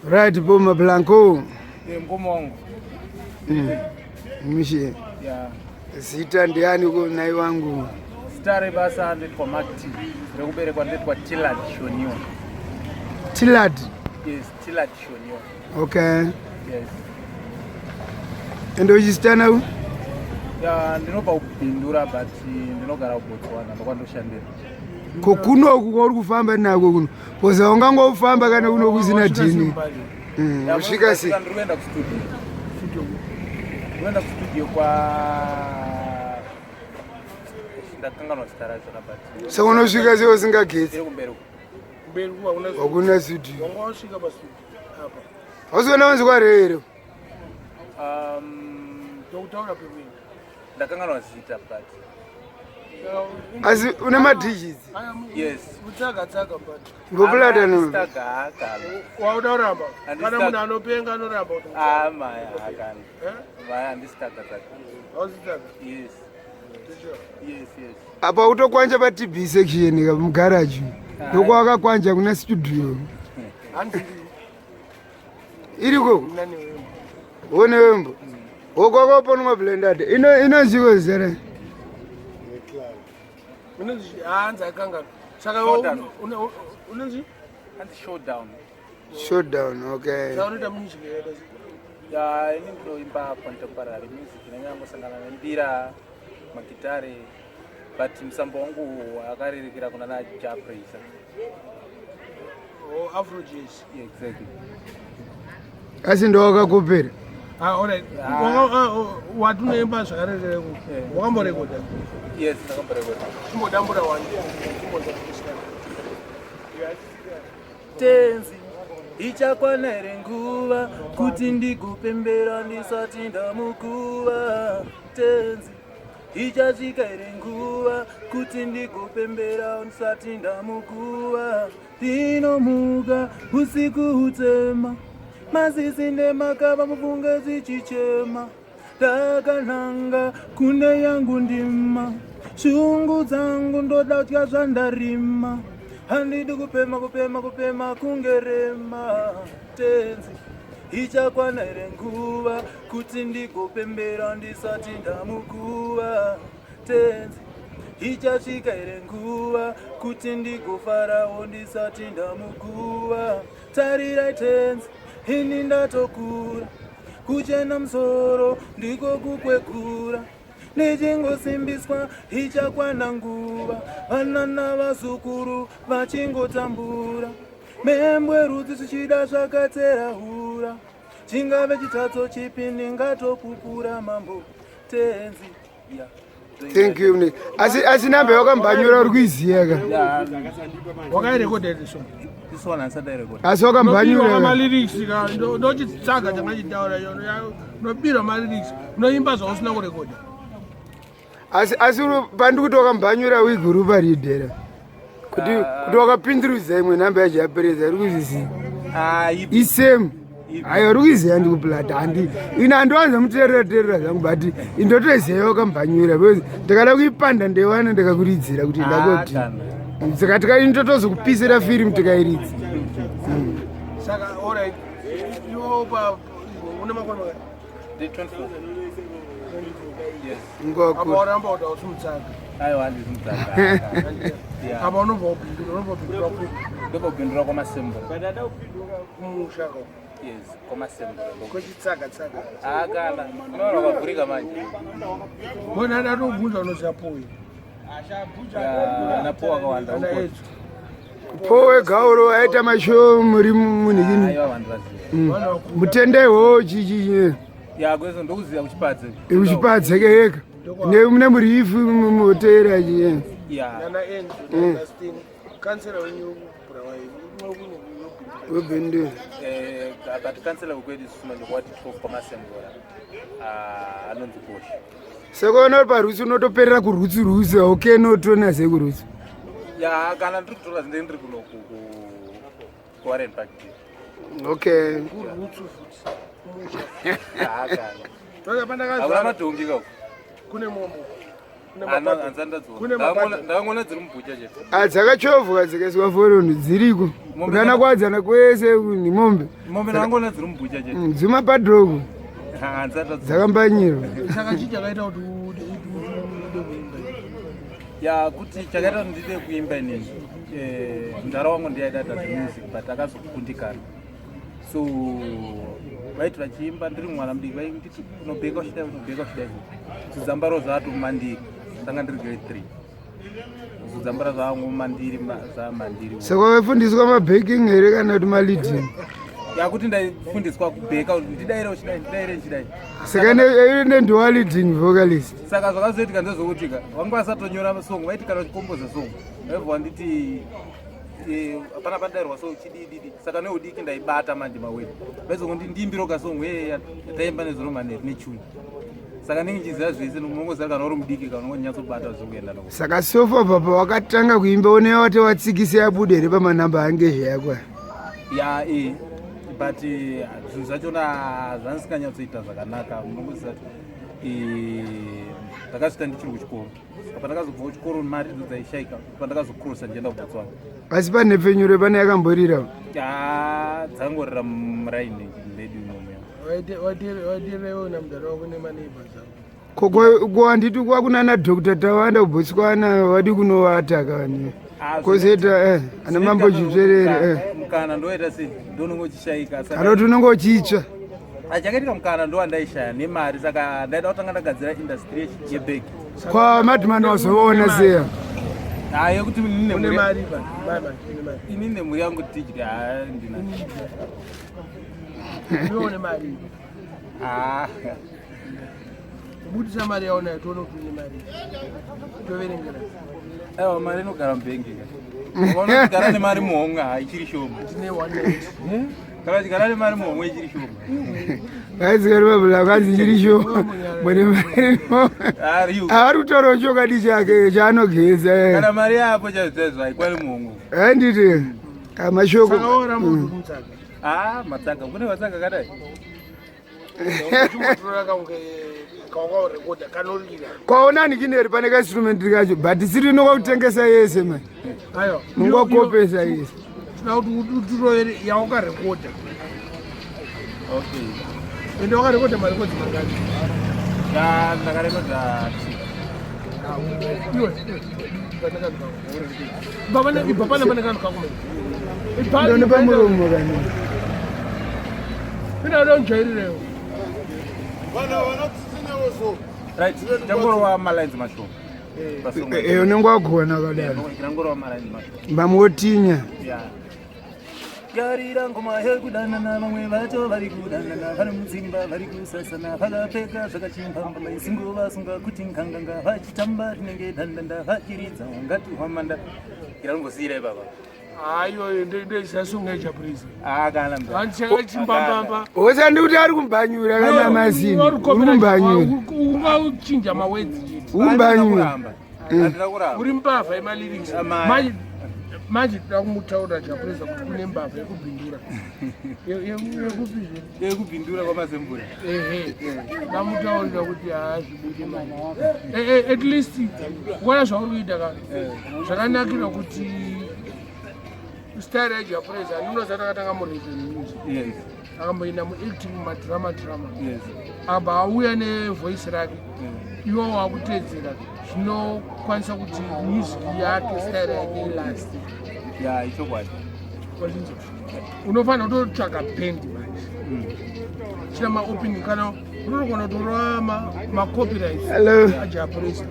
Right Boma Blanco. Eh, mkoma wangu. Mishe. Yeah. Zita ndiani ko nai wangu? Zita rebasa ndoitwa Mark T. Rekuberekwa ndoitwa Tillard Shoniwa. Tillard. Yes, Tillard Shoniwa. Okay. Yes. Ende uchizita nau? Yeah, ndinobva kuBindura but ndinogara kuBotswana ndokwandoshandira. Ko kunoku kwauri kufamba nako kuno? Poza ungangofamba kana kuno kusina dhini. Usvika sei? Ndiri kuenda kustudio. Ndiri kuenda kustudio kwa ndakanganwa zita racho na but Saka unosvika sei usingagetsi? iri kumberi uko. Kumberi kuwa una Hakuna studio. Wanga wasvika pa studio apa. Hausiona wanzi kware here? Ndokutaura pekuenda. Ndakanganwa zita but Asi une madigits. Yes. Kutsaga tsaga but. Ngopulata no. Staga akana. Wauda kuramba. Handisi Kana taga. munhu anopenga anoramba kuti. Ah, maya akana. Eh? Maya handisitaga tsaga. Hausitaga. Yes. Ticho. Yes. Apa utokwanja pa TB section ka mugarage. Ndokwakakwanja kuna studio. Hanzi Iriko. nani wewe? One wembo. Wokwakaponwa blended. Ino inonziko zita rayo. Unonzi hanzi akanganwa. Saka Showdown. unonzi Hanzi showdown. Showdown, okay. saka unoita music yakaita sei? Ya, ini ndinoimba contemporary music inonyangosangana nembira, magitare, but musambo wangu akarerekera kuna na Jah Prayzah. Oh, Afro jazz. Yeah, exactly. Asi ndowakakopera. Ah, all right. Waka- ah, oh, wati unoimba zvakarerera ku. Yeah. Wakamborekodha. Yes, ndakamborekodha. Chimbodambura wani. Tenzi, ichakwana here nguva kuti ndigopembera ndisati ndamukuva? Tenzi, ichasvika here nguva kuti ndigopembera ndisati ndamukuva? Ndinomuka usiku utema, masisi nemakava mufunge zvichichema, ndakananga kune yangu ndima, shungu dzangu ndoda kudya zvandarima, handidi kupema kupema kupema kunge rema. Tenzi, ichakwana here nguva kuti ndigopembera ndisati ndamukuva? Tenzi, ichasvika here nguva kuti ndigofarawo ndisati ndamukuva? Tarirai tenzi, ini ndatokura, kuchena musoro ndiko kukwegura, ndichingosimbiswa ichakwana nguva, vana navazukuru vachingotambura, membwe rudzi zvichida zvakatera hura, chingave chitadzo chipi ndingatopupura mambo tenzi. Yeah. Thank you. Mne. Asi namba yakambanyura uri kuiziya ka. Yeah, Wakairekodha here song? this one handisati ndairekodha. Asi wakambanyura. ka. Malyrics ka ndochitsaga changachitaura unobirwa malyrics unoimba zvausina kurekodha. Asi pandi kuti wakambanyura wiguru paridhera. Kuti wakapindurudza imwe namba yacho yapereza uri kuzviziva. Ah, ipi? Isame. Ayo uri kuiziya ndikuplata handi. Ine handiwanza muteerera teerera zvangu but indotoiziya wakambanyura because ndakada kuipanda ndeiwana ndakakuridzira kuti ndakoti. Ah, kana. Saka tikaindotozokupisira firimu tikairidza. Saka alright. Iwo pa une makore makati. Ndi 24. Yes. Apa Ngwakura. waramba kuti hausi mutsaga. Aiwa, handisi mutsaga. Yeah. Apa unobva kupindura unobva kupindura kupi Ndobva kwamasembura. kumusha ko. Yes, kwamasembura. Kwechitsaga tsaga. Ah, kana. Unoona wakavhurika manje. Mbona ndatobvunza unoziva poi. Yeah, napo wakawanda Ana uko. edzo. Powe gauro aita mashow muri munhikini. Aiwa, vanhu vaziva. Vanhu vakuru. Mutendewo chichi Ya, kwezo ndokuziva kuchipadze. uchipadze yega. Mune murifu mutera chi. Yeah. Nana Enzo na Justin. Kansela wenyu Bulawayo. Webindu. Eh, but kansela wekwedu isusu manje kwati 12 kwamasembura. Ah, anonzi Bosch. Saka unoona parutsi unotoperera kurutsi rutsi okay notona sekurutsi. Ya, kana ndiri kutora ndiri ndiri kuno ku ku Warren Park. Okay. Kurutsu futi. Kumusha. Ah, kana. Saka Hakuna pandakazvarwa madhongi kako. kune mombo. Ndakangona dziri mubhucha chete. Ah, dzakachovhwa dzikaiswa foroni dziriko kunana kwadzana kwese nemombe. Mombe ndakangona dziri mubhucha chete. Mm, dzimapadhoko dzakambanyirwa. Saka chii chakaita kuti ude kuimba? Ya, kuti chakaita kuti ndide kuimba inini, eh, mudhara wangu ndiye aida kuita zvemusic but akazokundikana. So vaiti vachiimba ndiri mwana mudiki vainditi unobheka uchidai, unobheka uchidai. Zudzambaro zvatomandiri, ndanga ndiri grade 3. Zudzambara zvangu mandiri zvamandiri. Saka waifundiswa mabaking here kana kuti maleading? Yakuti ndaifundiswa kubheka kuti ndidaire uchidai, ndidaire ndichidai. Saka ine ndiwa leading vocalist. Saka zvakazoitika ndezvokutika vanga vasatonyora song, vaiti kana uchikomboza song vaibva vanditi hapana padairwa so chidididi. Saka neudiki ndaibata manje mawedi, vaizongondi ndiimbiro kasong yataimba nezuro manheru nechuni. Saka ndinge ndichiziva zvese, unongoziva kana uri mudiki kana unonyatsobata zvekuenda nako. Saka sofa papa wakatanga kuimba une wate watsikisa yabuda here pamanamba ange zveyakwa? Ya, but zvinhu zvachona zvandisinganyatsoita zvakanaka. Munongoziva kuti ndakasvika ndichiri kuchikoro. Saka pandakazobva kuchikoro mari dzo dzaishaika, pandakazokrosa ndichienda kuBotswana. Asi panhepfenyuro pane yakamborira? Ya, dzangorira muraini medu imomo. Waiterewo namudhara wako nemaneighbors ako. Ko handiti kwakunana Dr Tawanda kuBotswana wadi kunovata kani? Kozoita ana Mambo Chitsverere. Mukana ndoita sei, ndononge uchishaika. Kana kuti unonge uchitsva. Chakaitika mukana ndowandaishaya nemari, saka ndaida kutanga ndagadzira industry yebhegi. Kwa Madman wazoona seya? Yekuti Une mari pa mama, une mari. Ini nemhuri yangu tidye, haa, ndina. Iwe une mari? Ah. Kubudisa mari yaunayo tione kuti une mari, toverengera. Aiwa, mari inogara mubhengi ka. Unochigara nemari muhomwe, ha, ichiri shoma. Tine 190. Kana uchigara nemari muhomwe ichiri shoma. Aizikaribabula kwanzi chiri shoma mune mari. Ari Ari kutaurawo chokwadi chake chaanogeza. Kana mari yapo chaizvo haikwani muhomwe. Handiti mashoko. Saka woramba kuti mutsaga? Ah, matsaga, kune matsaga akadai. Uchimbotora kaunge kawakarekodha kanorira. Kwaonani kineri pane kainstrument kacho, but siri inokakutengesa yese mani. Aiwa. Mungakopesa yese. Tinoda kuti utirovere yawakarekodha. Okay. Ende wakarekodha marekodzi mangani? Ya, ndakarekodha. Iwe, ibva pane pane kanhu kako. Ndone pamuromo kani. Ina donjairirewo. Right, changorova malines mashoma. Unenge wagona kadaro. Changorova malines mashoma. Vamotinya. Ya. Garira ngoma yekudanana, vamwe vacho vari kudanana, vari mudzimba vari kusasana, vakapfeka zvakachimbamba, isingo vasunga kuti nganganga, vachitamba rinenge dandanda, vachiridza ungati hwamanda. Irangosiyira ipapa. Aiyo, ndoisasunga ichaprisa. Ah, kana mbe. Handichakachimbambamba. Osandi kuti ari kumbanyura kana mazini uri kumbanyura. Ungauchinja mawedzi chete. Uri kumbanyura. Handina kuramba. Uri mbavha yemalyrics. Amai. Manje manje toda kumutaurira Chapresa kuti kune mbavha yekubhindura. Yekupizve? Yekubhindura kwaMazembura. Ehe, ndamutaurira kuti haazvibude mani. At least kuona zvauri kuita ka zvakanakira kuti style yaJapresa andinoziva takatanga mureggae music. Akamboenda muacting, mumadrama drama. Abva auya nevoice rake, iwo wakutedzera, zvinokwanisa kuti music yake, style yake ilast. Ya, ichokwadi. Wazvinzwa? Unofanira kutotsvaga band manje china maopening, kana unotogona kutorova macopyrights Hello. aJapresa.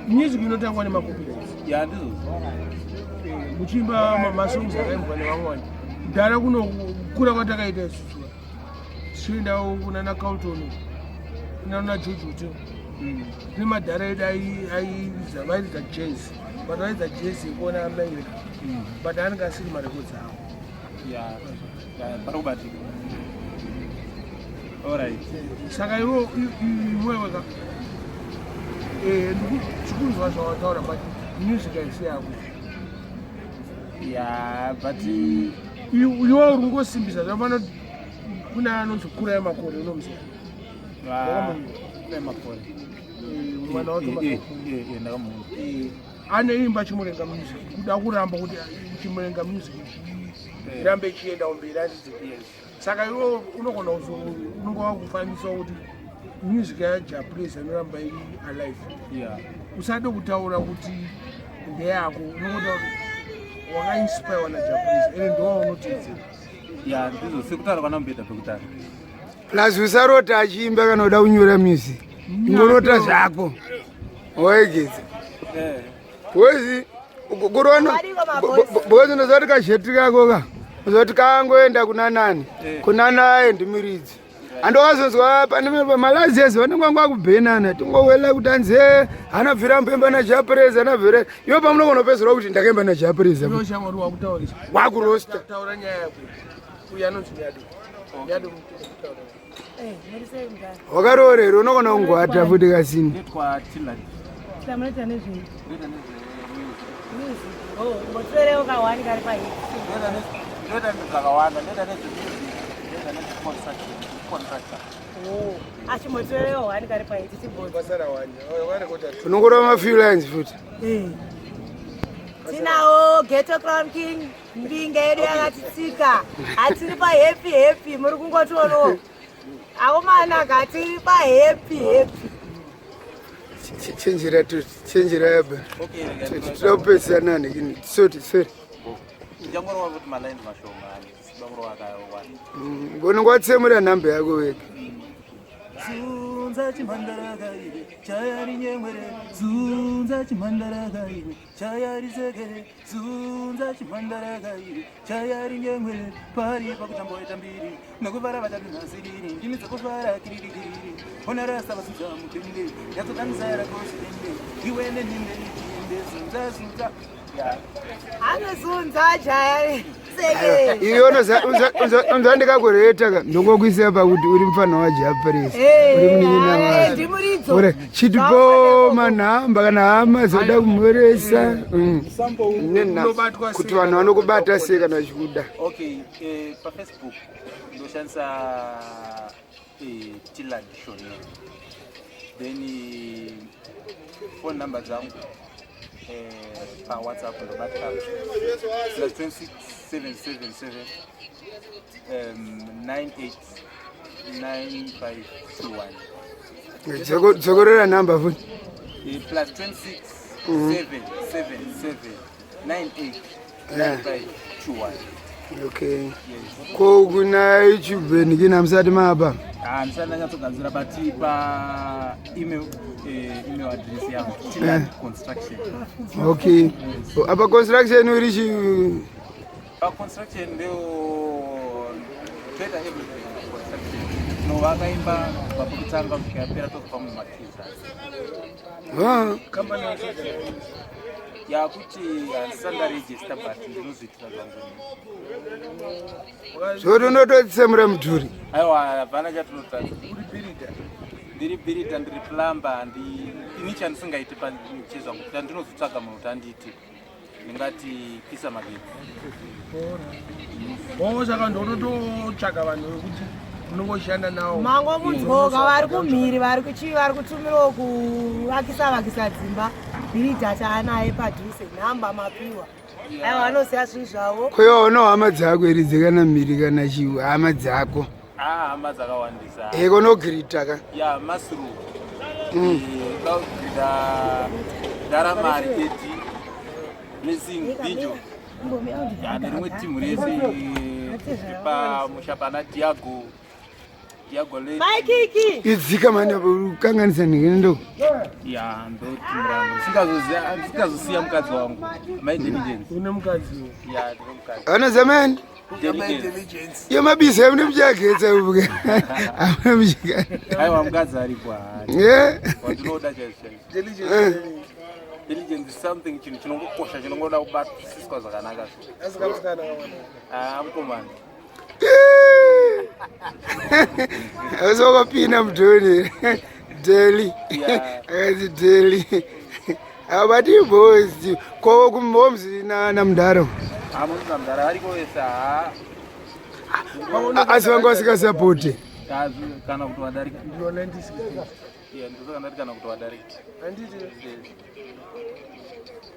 Music inotangwa nemacopyrights. Ya, ndizvozvo. Muchiimba masongs akaimbwa nevamwe vanhu kudhara. Kuno kukura kwatakaita isusu tichienda kunana Carlton, kunana George Hotel, kune madhara edu airidza, vairidza jazz, but vairidza jazz yekuona America, but anenge asiri marekodzi avo. Ya, pari kubatika. Alright. Saka iwo iwewe ka ndikunzwa zvawataura, but music haisi yako. Ya, but Iwe uri kungosimbisa zvafana. Kuna anonzi Kura Yemakore, unomuziva? Kune makore. Mwana wake anoimba Chimurenga music, kuda kuramba kuti Chimurenga music irambe ichienda kumberi, handiti? Saka iwe unogona unonga wakufambisa kuti music yaJah Prayzah inoramba iri alive. Usade kutaura kuti ndeyako, unongotaura kuti wakainspirewa naJah Prayzah, ende ndowaunotedzera. Ya, ndizvo sekutaura kwanamubhedha pekutanga. Plus usarota achiimba kana uda kunyora music, ingorota zvako waigedza kozi kurona, because ndozati kazheti kako ka uzoti kangoenda kuna nani, kuna naye ndimiridzi. Andokazonzwa pane malazi ese vanenge vanga vakubhenana, tingowela kuti anzi anabvira mboimba naJah Prayzah, anabvira iwe pamunogona kupedzera kuti ndakaimba naJah Prayzah. Iwe shamwari wakutaurisa. Wakurosta. Taura nyaya yako. Uyu anonzi Nyado. Nyado kutaura. Muri sei, mudhara? Wakaroorera, unogona kungwata futi kasini. Ndetwa Tilad. Munoita nezvei? Ndoita nezvemusic. Music. Oh, mbotorewo kahwani kari pahit. Ndoita nezvakawanda, ndoita nezvemusic, ndoita nezveconstruction, contractor. Oh, achimbotorewo hwani kari pahit timbodzi. Pasara wani. Wakarekota. Unongorova mafew lines futi. Tinawo Ghetto Crown King, mbinga yedu yakatitsika. Hatiri pahappy happy, muri kungotionawo. Akomana, hatiri pahappy happy. Chenjera, chenjera yaba. Okay. Tinoda kupedzisa nani kini, sorry, sorry. Ndichangorova kuti malines mashoma, handisida kurova akawanda. Unonge watsemura nhamba yako wega. Zunza chimhandara iwe chayari nyemwere, zunza chimhandara iwe chayari zekere, zunza chimhandara iwe chayari nyemwere, pari pakutamboita mbiri nokuvara vachapinhasiriri ndimi dzekufara kiririkiriri ona rasta vasunza mutende yatsodanisa rakozvende iwe neninde tiende zunza zunza. Anozunza jaya seke. Iwe unza ndikakureta ka, ndongokuisa pakuti uri mufana waJah Prayzah, uri munin'ina wake. Ndimuridzo. Uri chitipo manhamba kana hama dzoda kumhoresa. Unobatwa sei? Kuti vanhu vanokubata sei kana vachikuda? Okay, paFacebook ndoshandisa Tilad Shone. Then phone number dzangu, paWhatsApp ndobatika +26 777 98 9521. Dzokorera nhamba futi. +26 777 98 9521. Okay, ko kuna YouTube nikina musati mapa? Handisati ndanyatsogadzira, but pa email, email address yangu Tilad Construction. Okay, apa construction uri chi? Paconstruction ndeo toita everything construction, tinovaka imba kubva pekutanga kusvika yapera, tozopa munhu makiza. Ah, Company yacho? Yakuti handisati ndaregister, but ndinozviitira zvangu. Zvoti unototsemura mudhuri? Aiwa, hapana chatinotadza. Uri builder. Ndiri builder, ndiri plumber, handi ini chandisingaiti pachezvangu kuti andinozotsvaga munhu kuti andiite, ndingati kisa magetsi. Oh, saka ndotototsvaga vanhu vekuti unongoshanda nawo. Mango munzwoka vari kumhiri, vari kuchi, vari kutumirawo kuvakisa vakisa dzimba, builder taanaye padhuze, nhamba mapiwa. Aiwa, vanoziva zvinhu zvavo. Kwewa uno hama dzako iri dzekana mhiri kana chi hama dzako? Ah, hama dzakawandisa. Eko nogirita ka? Ya, masuru kugida daramari edi Blessing Bijo, ya, nerimwe timu rese pamusha pana Diago, Diago le. Maikiki. Idzika mani, ukanganisa nhingi. Ya, ndo timu rangu. Ndisingazosiya mukadzi wangu, My Intelligence. Une mukadzi? Ya, ndine mukadzi. Anozamani. Intelligence. Iyo mabisa amune muchagetsa ubuke amune muchika. Aiwa, mukadzi aripo haari wandinoda chaizvo chaizvo. Intelligence is something, chinhu chinongokosha, chinongoda kubatisiswa zvakanaka. Asikamusikana kamwana? Ah, mukomana. Usokopinda mudhoni deli. Akazi deli abati boys ko kumhomes namudharo. Amunza mudhara ariko wese ha. Asi vanga vasingasapoti? Kana kuti wadarika. Ndino 1968. Yeah, ndosaka ndati kana kuti wadarika. Handiti?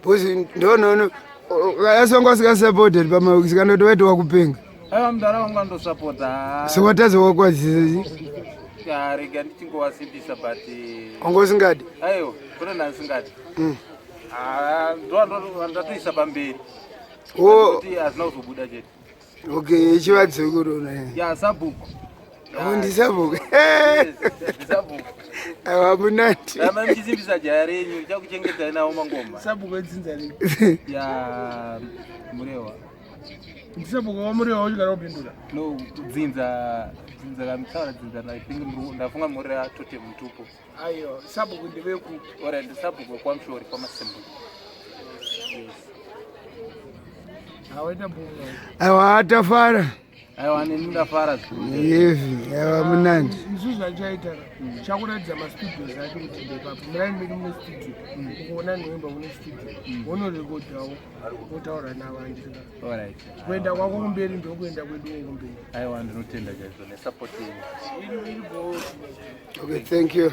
Because ndonono asonga usingasapoteri pamawikisi kana kuti waiti wakupenga. Aiwa mudhara wangu andosapota. So watadza wakwazisa chi? Ya rega ndichingowasimbisa but eh, Wanga usingadi? Aiwa, kune ndandisingadi. Ah, ndo ndo ndatoisa pamberi. Oh, Kuti hazvina kuzobuda chete. okay, chivadzukuru. Ya sabhuku. Oh, ndisabhuku. Yes, ndisabhuku. Aiwa munati. Ramba muchisimbisa jaya renyu richakuchengetai nawo mangoma. Sabhuku edzinza ripi? Ya Murewa. Ndisabhuku waMurewa uchigara kupindura. No, dzinza dzinza kamutaura dzinza I think ndafunga muri tote mutupo. Aiwa, sabhuku ndevekupi? Ora ndisabhuku wekwaMshori kwaMasembu. Yes. Hawaita bhunga. Aiwa tafara. Aiwa neni ndafara zvikuru. Yevi, aiwa munandi. Isu zvachaita chakuratidza mastudios acho kuti ndepapi. Muraini medu mune studio. Ukuona noimba mune studio. Wonorekodhawo wotaura navo handiti. Alright. Kuenda kwako kumberi ndokuenda kweduwo kumberi. Aiwa ndinotenda chaizvo nesupport yenyu. Iri iri bho. Okay, thank you.